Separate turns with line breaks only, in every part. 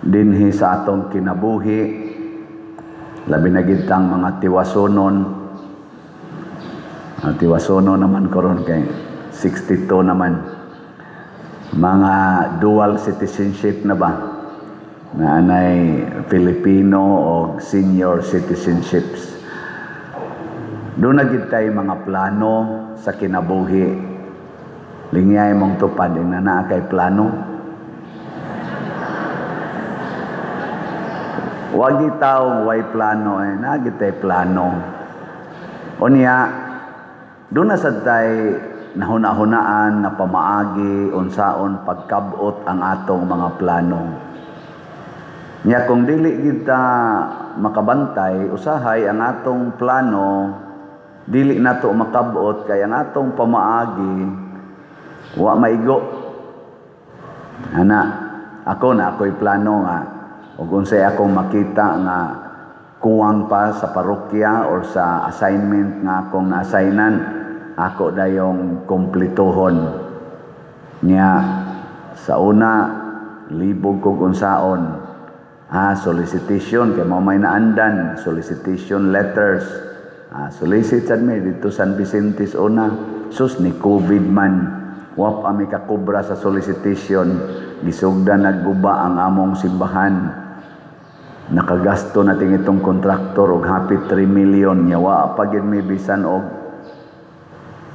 Dinhi sa atong kinabuhi, labi na gid tang mga tiwasonon. Ang tiwasonon naman karon kay 62 naman. Mga dual citizenship na ba? Na anay Filipino o senior citizenships. Duna na gid tay mga plano sa kinabuhi. Lingyay mong tupad ing naa kay plano. Wagi taong way plano eh, naa gid tay plano. Unya, duna sad tay nahuna-hunaan nga pamaagi unsaon pagkabot ang atong mga plano. Nya kung dili gid ta makabantay, usahay ang atong plano dili nato makabot kay ang atong pamaagi wa maigo. Ana, ako na ako'y plano nga ug unsay akong makita nga kuwang pa sa parokya or sa assignment nga akong na-assignan, ako dayong kompletohon. Nya sa una libog kog unsaon. Ah, solicitation kay mao may naandan, solicitation letters. Ah, solicit sad mi dito San Vicente una. Sus, ni COVID man. Wa pa mi kakubra sa solicitation. Gisugdan nagguba ang among simbahan. Nakagasto natin itong kontraktor og hapit 3 million nya wa pa gyud mi bisan og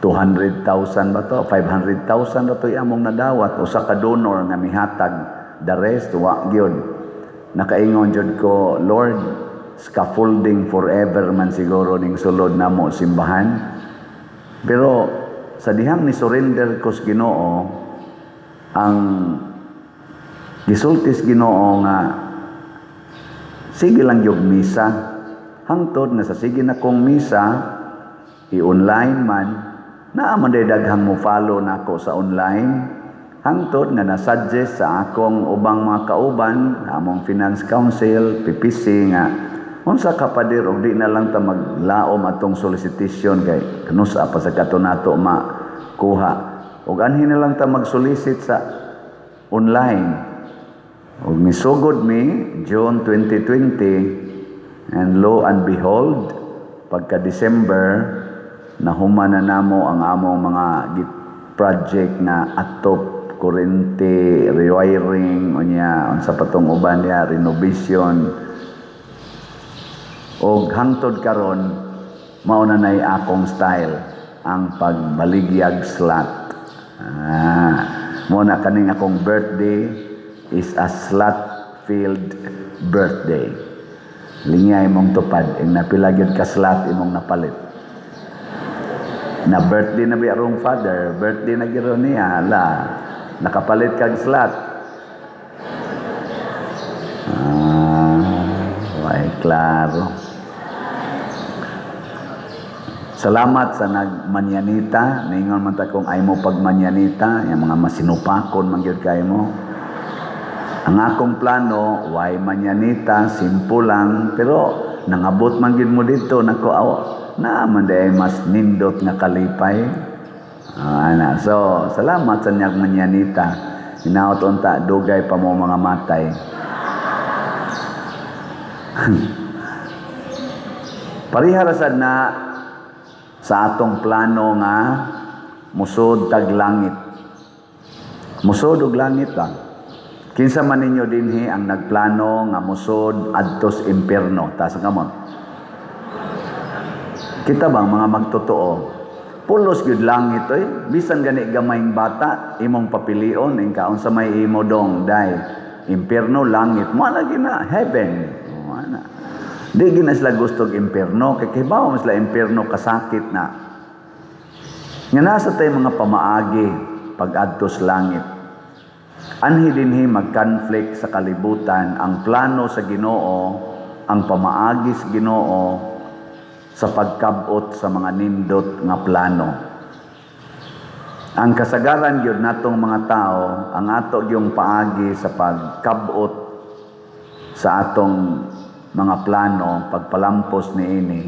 200,000 ba to, 500,000 ba to among nadawat, usa ka donor nga mihatag, the rest wa gyud. Nakaingon jud ko, "Lord, scaffolding forever man siguro ning sulod namo simbahan." Pero sa dihang ni surrender ko sa Ginoo, ang gisultis Ginoo nga sige lang yung misa, hangtod nga sa sige na kong misa i-online man, naa man day daghang mo follow nako sa online, hangtod nga na-suggest sa akong ubang mga kauban, among Finance Council, PPC, nga unsa ka, pader, og di na lang ta maglaom atong solicitation kay kanusa pa sa kato nato makuha, og anhi na lang ta mag-solicit sa online. Og misugod mi June 2020, and lo and behold, pagka December nahuman na namo ang among mga project nga atop, kurente, rewiring, unya unsa pa tong uban niya, renovation. Og hangtod karon mao na nay akong style ang pagbaligyag slot. Ah, mo na kaning akong birthday is a slot filled birthday. Lingay mong tupad ing napila gyud ka slot imong napalit. Na birthday na bi arong father, birthday na giro niya, la nakapalit kag slot. Ah, way klaro. Salamat sa nagmanyanita. Ningon man ta kung ay mo pagmanyanita, yung mga masinupakon man gyud kay mo. Ang akong plano, way manyanita, simple lang, pero nangabot man gyud mo dito, nako aw, naa man day mas nindot nga kalipay. Ah, ana. So, salamat sa niyang manyanita. Hinaot unta dugay pa mo mga matay. Pareha ra sad na sa atong plano nga musod tag langit. Musod og langit lang. Kinsa man ninyo dinhi ang nagplano nga musod adtos impierno? Taas ang kamot. Kita bang mga magtotoo? Pulos gyud langit oy. Bisan gani gamayng bata imong papilion ing kaon sa may imo dong dai. Impierno, langit. Mo na gina heaven. Mo na. Di gina sila gusto og impierno kay kibaw man sila impierno kasakit na. Nga nasa tay mga pamaagi pag-adtos langit. Anhi dinhi mag-conflict sa kalibutan ang plano sa Ginoo, ang pamaagi sa Ginoo sa pagkabot sa mga nindot nga plano. Ang kasagaran gyud natong mga tao, ang ato gyung paagi sa pagkabot sa atong mga plano, pagpalampos niini,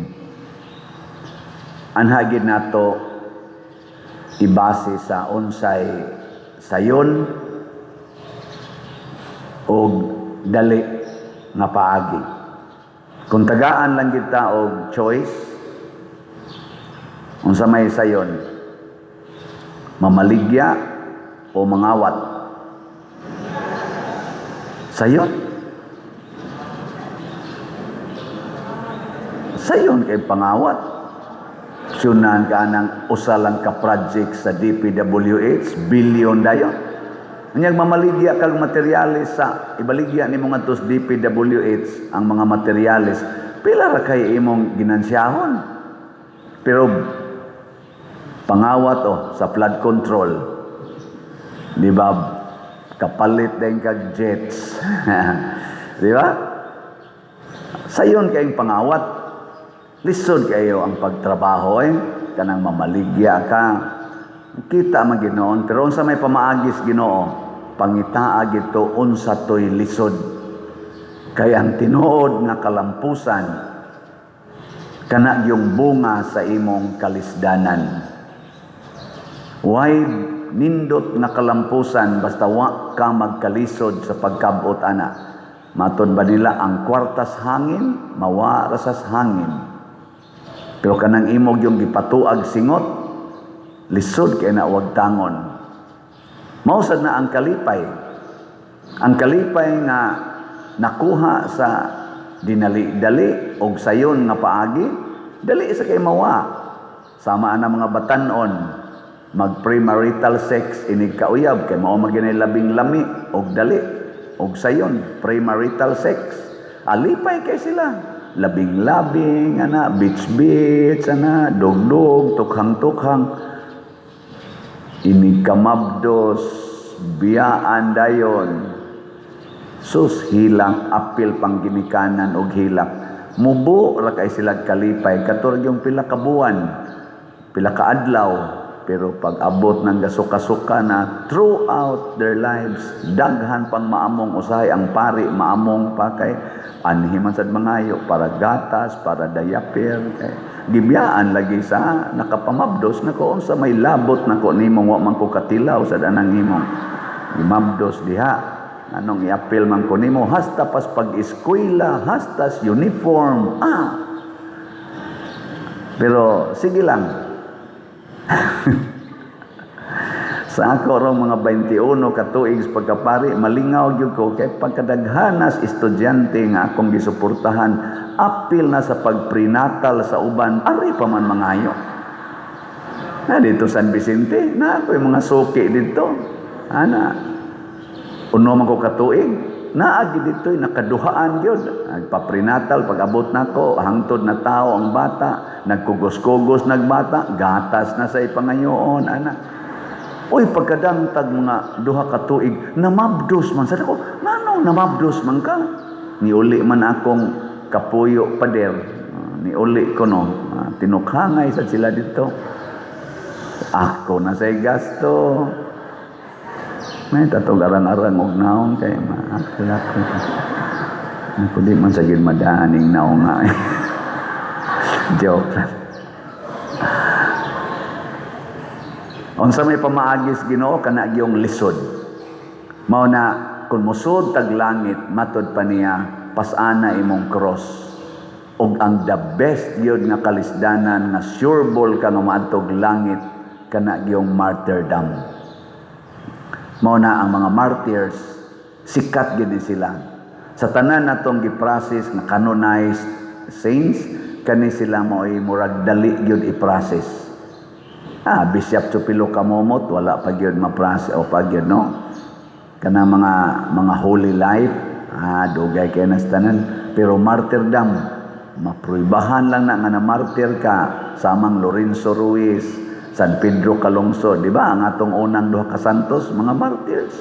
anha gyud nato ibase sa unsay sayon og dali nga paagi. Kung tagaan lang kita og choice, unsa may sayon? Mamaligya o mangawat? Sayon. Sayon kay pangawat. Sunan ka ng usa lang ka project sa DPWH, billion dayon. Unyag mamaligya kag materyales sa ibaligya nimo ngadto sa DPWH ang mga materyales, pila ra kay imong ginansiyahon. Pero pangawat oh sa flood control. Di ba? Kapalit din kag jets. Di ba? Sayon kayong pangawat. Lisod kayo ang pagtrabaho eh. Kanang mamaligya ka. Kita man Ginoo, pero unsa may pamaagis Ginoo, pangitaa gito unsa toy lisod. Kay ang tinuod nga kalampusan kana yung bunga sa imong kalisdanan. Why nindot nga kalampusan basta wa ka magkalisod sa pagkabot ana? Matod ba nila ang kwartas hangin, mawa ra sas hangin. Pero kanang imog yung gipatuag singot, lisod kay na wag tangon. Mausad na ang kalipay. Ang kalipay nga nakuha sa dinali-dali og sayon nga paagi, dali sa kay mawa. Sama na mga batanon, mag premarital sex inig kauyab kay mao man gyud labing lami og dali og sayon premarital sex. Alipay kay sila, labing-labing ana, beach-beach ana, dugdug, tukhang-tukhang. Inig kamabdos, biyaan dayon. Sus, hilang apil pang ginikanan og hilak. Mubo ra kay sila kalipay kator yung pila ka buwan, pila ka adlaw, pero pag abot ng gasuka-suka na throughout their lives, daghan pang maamong usahay ang pari, maamong pa kay anhi man sad mangayo para gatas, para diaper, kay gibiyaan lagi sa nakapamabdos nako unsa may labot nako nimong wa man ko katilaw sa danang imong gimabdos diha. Anong iapil man ko nimo hasta pas pag-eskwela, hasta uniform. Pero sige lang. Sa ako rong mga 21 ka tuig sa pagkapari, malingaw gyud ko kay pagkadaghanas estudyante nga akong gisuportahan, apil na sa pagprenatal sa uban, ari pa man mangayo. Na dito San Vicente, na ako yung mga suki dito. Ana, uno man ko katuig, naagi dito, nakaduhaan gyud. Nagpa-prenatal, pag-abot nako, hangtod na tao ang bata, nagkugos-kugos nagbata, gatas na sa ipangayoon, ana. Uy, pagkadangtag mga duha ka tuig, namabdos man. Sabi ko, nano namabdos man ka? Niuli man akong kapuyo pader. Niuli ko no. Tinukhangay sa sila dito. Ako na say gasto. May tatong arang-arang og naong kay maakil-akil. Naku, di man sa gid madaning naong nga. Joke lang. Unsa may pamaagis Ginoo kana gyung lisod. Mao na kun mosud tag langit matod pa niya pasana imong cross. Og ang the best gyud nga kalisdanan nga sure ball ka nga maadtog langit kana gyung martyrdom. Mao na ang mga martyrs sikat gyud ni sila. Sa tanan natong gi-process nga canonized saints kani sila mao'y murag dali gyud i-process. Bishop Chupilo Camomot wala pa gyud ma-process o pa gyud no. Kana mga holy life, dugay kay nas tanan, pero martyrdom mapruibahan lang na nga na martyr ka samang Lorenzo Ruiz, San Pedro Calungsod, di ba? Ang atong unang duha ka santos, mga martyrs.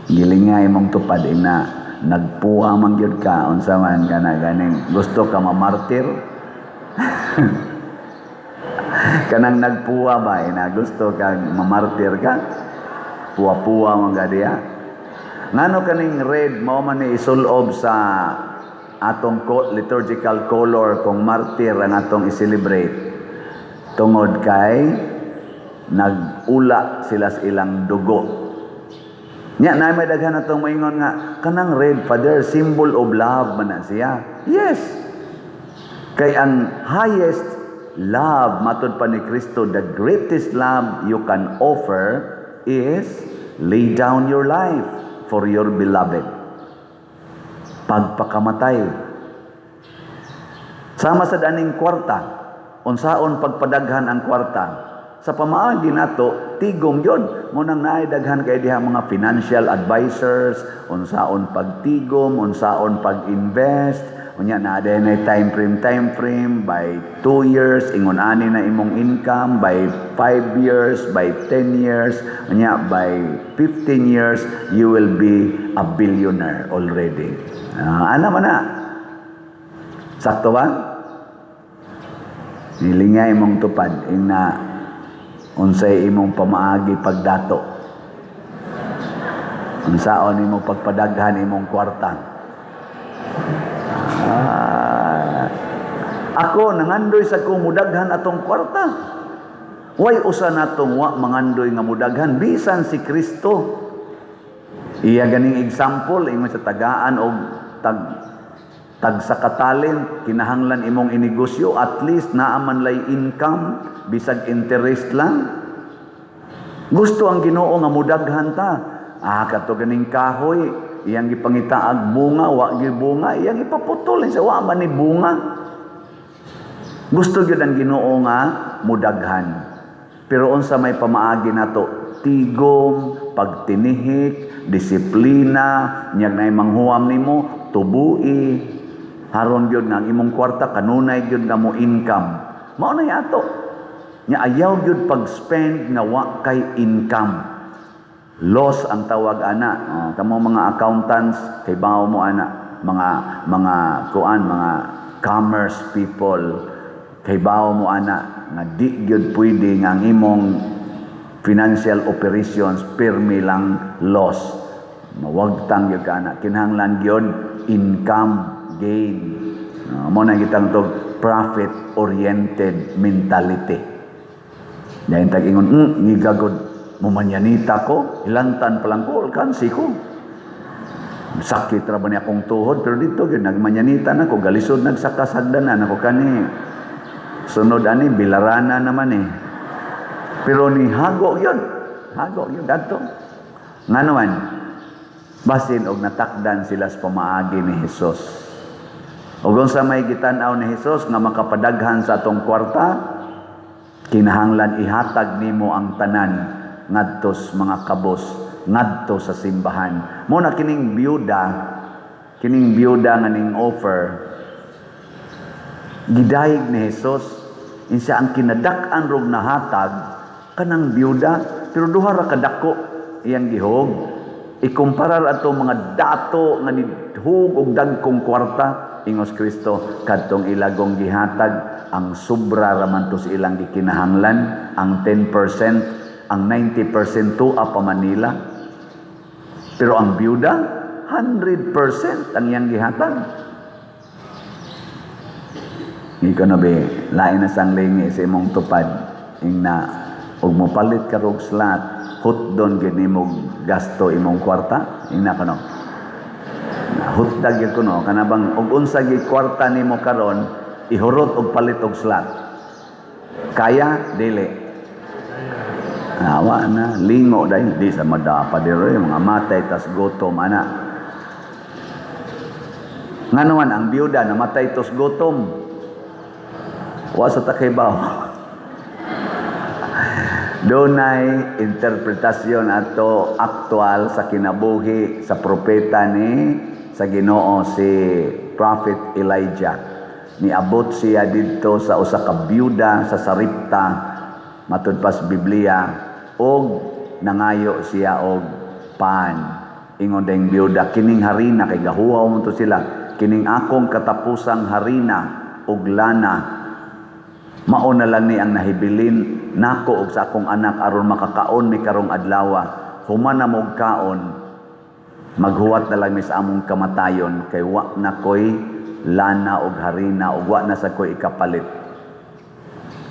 Gilingay mong tupad ina, nagpuwa man gyud ka unsa man kana ganing gusto ka mamartir. Kanang nagpuwa ba ina gusto ka mamartir ka? Puwa-puwa man ka diya. Ngano kaning red mao man ni isulob sa atong liturgical color kung martir ang atong i-celebrate? Tungod kay nag-ula sila sa ilang dugo. Nya na may daghan atong maingon nga kanang red, Father, symbol of love man na siya. Yes. Kay ang highest love, matud pa ni Kristo, the greatest love you can offer is lay down your life for your beloved. Pagpakamatay. Sama sa daning kwarta, unsaon pagpadaghan ang kwarta? Sa pamaagi nato, tigom yun. Munang naay daghan kay diha mga financial advisors, unsaon pagtigom, unsaon pag-invest, unya na na time frame, time frame by 2 years ingon ani na imong income, by 5 years, by 10 years, unya by 15 years you will be a billionaire already. Ana man na. Sakto ba? Nilingay imong tupad ing na unsay imong pamaagi pagdato. Unsaon imo pagpadaghan imong kwarta? Ah, ako nangandoy sa ko mudaghan atong kwarta. Way usa natong wa mangandoy nga mudaghan bisan si Kristo. Iya ganing example, ingon sa tagaan og tag tag sa katalent, kinahanglan imong inegosyo, at least naa man lay income bisag interest lang. Gusto ang Ginoo nga mudaghan ta. Ah, kato ganing kahoy, iyang gipangitaag bunga, wa gyud bunga, iyang ipaputol sa wa man ni bunga. Gusto gyud ang Ginoo nga mudaghan. Pero unsa may pamaagi nato? Tigom, pagtinihik, disiplina, nyag na manghuam nimo, tubui. Haron gyud nga ang imong kwarta kanunay gyud nga mo income. Mao na ato. Nya ayaw gyud pag-spend nga wa kay income. Loss ang tawag ana. Oh, kamo mga accountants kay bawo mo ana, mga kuan, mga commerce people kay bawo mo ana nga di gyud pwede nga ang imong financial operations pirmi lang loss. Mawagtang gyud ka ana. Kinahanglan gyud income gain. Mo na kitang to profit oriented mentality. Dahil tag ingon, ngigagod mumanyanita ko, ilantan pa lang ko, alkansi ko. Sakit ra ba ni akong tuhod, pero dito gyud nagmanyanita na ko, galisod nagsakasagdanan ako kani. Sunod ani bilarana naman eh. Pero ni hago yun. Hago yun kadto. Ngano man, basin og natakdan sila sa pamaagi ni Jesus. Ug unsa may gitan-aw ni Jesus nga makapadaghan sa atong kwarta, kinahanglan ihatag nimo ang tanan ngadto sa mga kabos, ngadto sa simbahan. Mo na kining biyuda nga ning offer, gidayeg ni Jesus insa ang kinadak-an rog nahatag kanang biyuda, pero duha ra kadako iyang gihog ikumparar ato mga dato nga nihug og dagkong kwarta. Ingos Kristo, kadtong ilagong gihatag ang sobra ra man to sa ilang gikinahanglan, ang 10%, ang 90% tuwa pa Manila. Pero ang biyuda, 100% ang iyang gihatag. Ikaw na be, lain na sang lingi sa imong tupad. Ing na, ug mopalit ka rog slot, hotdon gyud nimo gasto imong kwarta. Ing na kano. Hotdog gyud kuno, kana bang og unsa gyud kwarta nimo karon, ihurot og palit og slot. Kaya dili? Awa na, lingo dahil di sa madapa diri mga matay tas gutom ana. Ngano man ang biyuda namatay tos gutom? Wa sa takibaw. Dunay interpretasyon ato aktual sa kinabuhi sa propeta ni sa Ginoo, si Prophet Elijah. Niabot siya didto sa usa ka biyuda sa Sarepta, matud pa sa Biblia, og nangayo siya og pan. Ingon ding biyuda, "Kining harina," kay gahuwaw mo to sila, "kining akong katapusang harina og lana, mao na lang ni ang nahibilin nako og sa akong anak aron makakaon mi karong adlaw. Human na mo kaon, maghuwat na lang mi sa among kamatayon kay wa na koy lana og harina ug wa na sa koy ikapalit."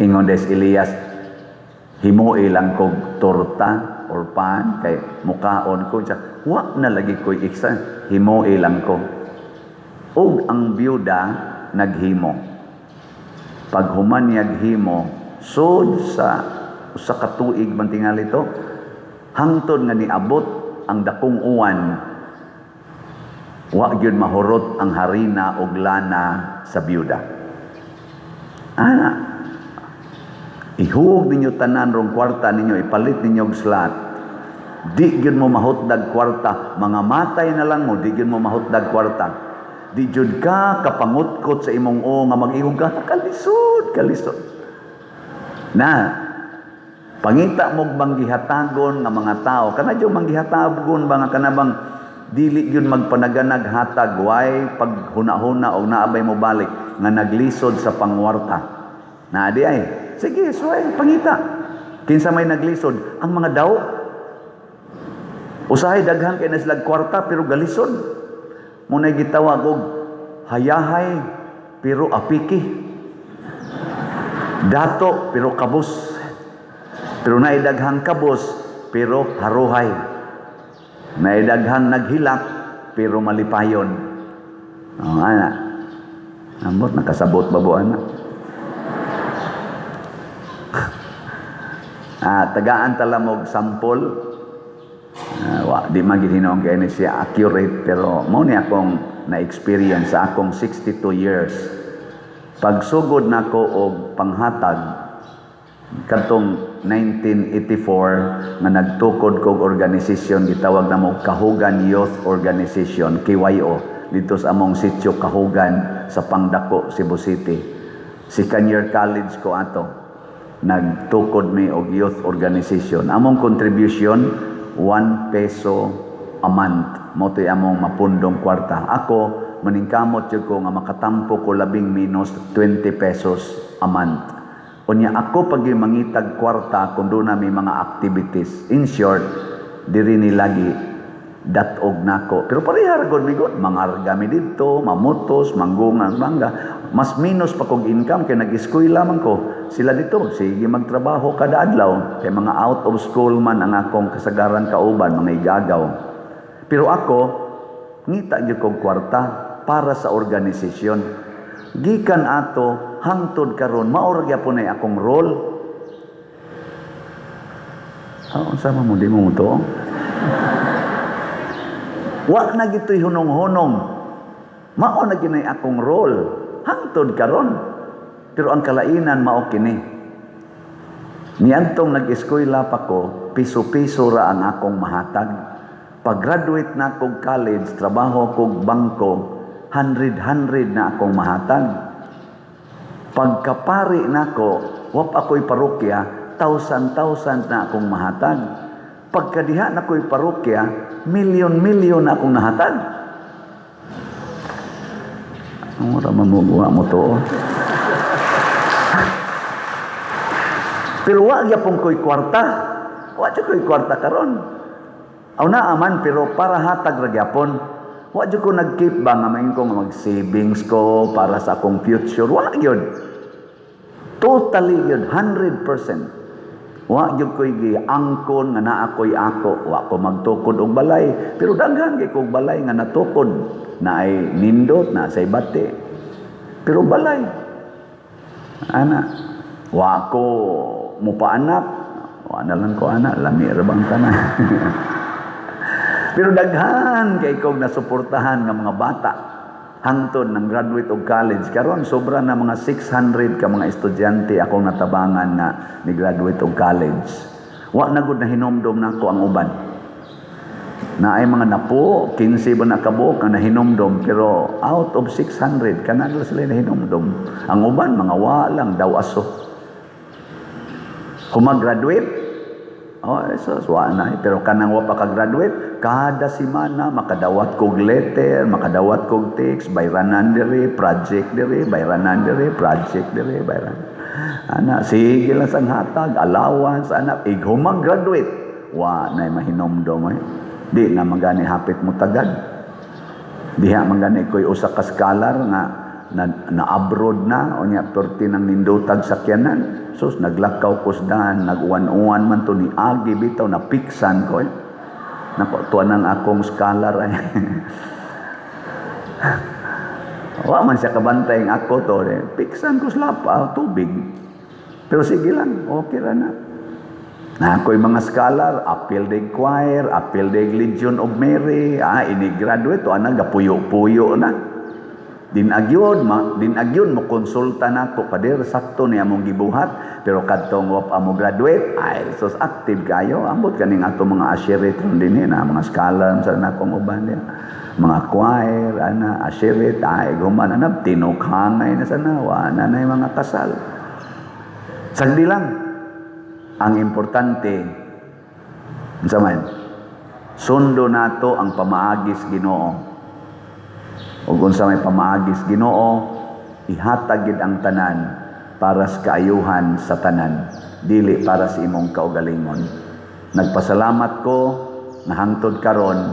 Ingon des Elias, "Himoi lang kog torta or pan kay mukaon ko siya." Wa na lagi ko'y iksa, himoi lang ko. Ug ang byuda naghimo. Pag human niyag himo, sud sa usa ka tuig man tingali to, hangtod nga niabot ang dakong uwan, wa gyud mahurot ang harina og lana sa byuda. Ana, ihuog ninyo tanan rong kwarta ninyo, ipalit ninyo og slot. Di gyud mo mahutdag kwarta, mga matay na lang mo, di gyud mo mahutdag kwarta. Di jud ka kapangutkot sa imong o nga mag-ingon ka, "Kalisod, kalisod." Na, pangita mo manggihatagon nga mga tao, kana jud manggihatagon ba nga kana bang dili gyud magpanaganag hatag, way paghuna-huna og naabay mo balik nga naglisod sa pangwarta. Na di ay, sige, suway, pangita. Kinsa may naglisod? Ang mga daw. Usahay daghan kay na sila kwarta pero galisod. Muna'y gitawag og hayahay pero apiki. Dato pero kabus. Pero naay daghang kabus pero haruhay. Naay daghang naghilak pero malipayon. Oh, ana. Ambot nakasabot ba bo ana? Ah, tagaan talamog sampol. Ah, wa di man gid hinuon kay ni siya accurate, pero mao ni akong na-experience sa akong 62 years. Pagsugod nako og panghatag kadtong 1984 nga nagtukod kog organisasyon, gitawag namo Kahugan Youth Organization, KYO, dito sa among sitio Kahugan sa Pangdako, Cebu City. Second year college ko ato, nagtukod mi og youth organization. Among contribution, 1 peso a month, mao to'y among mapundong kwarta. Ako, maningkamot jud ko nga makatampo ko labing minus 20 pesos a month. Unya ako pag mangitag kwarta kung doon na may mga activities. In short, diri ni lagi datog nako. Pero pareha ra gud mi gud, mangarga mi didto, mamutos, manggungan, mangga. Mas minus pa kog income kay nag-eskwela man ko. Sila dito, sige magtrabaho kada adlaw. Kay mga out of school man ang akong kasagaran kauban, mga igagaw. Pero ako, ngita gyud kog kwarta para sa organisasyon. Gikan ato hangtod karon, mao ra gyapon ay akong role. Ah, unsa man mo, di mo to? Wa na gito'y hunong-hunong. Mao na ginay akong role hangtod karon. Pero ang kalainan mao kini. Niadtong nag-eskwela pa ko, piso-piso ra ang akong mahatag. Pag-graduate na kog college, trabaho kog bangko, hundred-hundred na akong mahatag. Pagkapari nako, wap ako'y parokya, thousand-thousand na akong mahatag. Pagkadiha na ko'y parokya, milyon-milyon na akong nahatag. Ang ora man mo, wa mo to. Pero wa gyapon ko'y kwarta. Wa jud ko'y kwarta karon. Aw naa man, pero para hatag ra gyapon. Wa jud ko nag-keep ba nga maingko nga mag-savings ko para sa akong future. Wa gyud. Totally gyud, 100%. Wa gyud ko'y giangkon nga naa ko'y ako. Wa ko magtukod og balay, pero daghan kay kog balay nga natukod. Naay nindot, naa say bati. Pero balay. Ana, wa ko mupaanak. Wa na lang ko ana, lami ra bang tanan. Pero daghan kay kog nasuportahan nga mga bata hangtod ng graduate og college. Karon sobra na mga 600 ka mga estudyante akong natabangan nga ni graduate og college. Wa na gud na hinumdom nako ang uban. Naay mga napo, 15 ba na kabuok ang nahinumdom, pero out of 600 kanang sila nahinumdom. Ang uban mga wa lang daw aso. Kung mag-graduate, oh, so, wa na. Pero kanang wa pa ka-graduate, kada semana makadawat kog letter, makadawat kog text, bayranan diri, project diri, bayranan diri, project diri, bayran. Ana, sige lang sang hatag, allowance, ana, ig graduate, wa na mahinomdom eh. Di na magani hapit mo tagad. Diha man gani ko'y usa ka scholar nga na abroad na, unya perti nang nindutag sakyanan. Sus, naglakaw ko sa daan, nag-uwan-uwan man to ni agi bitaw, napiksan ko eh. Nako, tuwa nang akong scholar ay. Wa man siya kabantay ang ako to. Eh. Piksan ko sa lapa, tubig. Pero sige lang, okay ra na. Na ako'y mga scholar, apil day choir, apil day Legion of Mary, ini-graduate, to ana gapuyo-puyo na. Din agyod, din agyon mo konsulta nako, "Pader, sakto ni among gibuhat?" Pero kadtong wa pa mo graduate, ay sus, active kayo. Ambot kaning ato mga usherette ron dinhi na mga scholar sa nakong uban niya. Mga choir, ana, usherette, ay human ana tinukhangay na sana, wa na nay mga kasal. Sagdi lang. Ang importante, unsa man, sundo nato ang pamaagis Ginoo. Ug unsa may pamaagis Ginoo, ihatag gid ang tanan para sa kaayuhan sa tanan, dili para sa imong kaugalingon. Nagpasalamat ko nga hangtod karon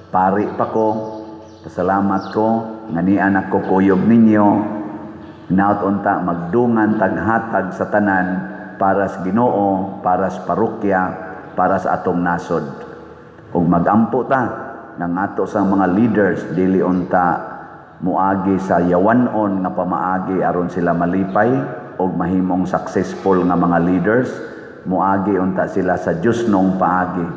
pari pa ko. Pasalamat ko nga nian ako kuyog ninyo. Hinaut unta magdungan taghatag sa tanan para sa Ginoo, para sa parokya, para sa atong nasod. Ug magampo ta ng ato sa mga leaders, dili unta muagi sa yawanon nga pamaagi aron sila malipay og mahimong successful nga mga leaders. Muagi unta sila sa Diyosnong paagi,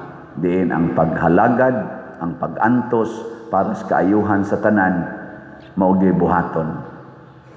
diin ang paghalagad, ang pagantos para sa kaayuhan sa tanan mao buhaton.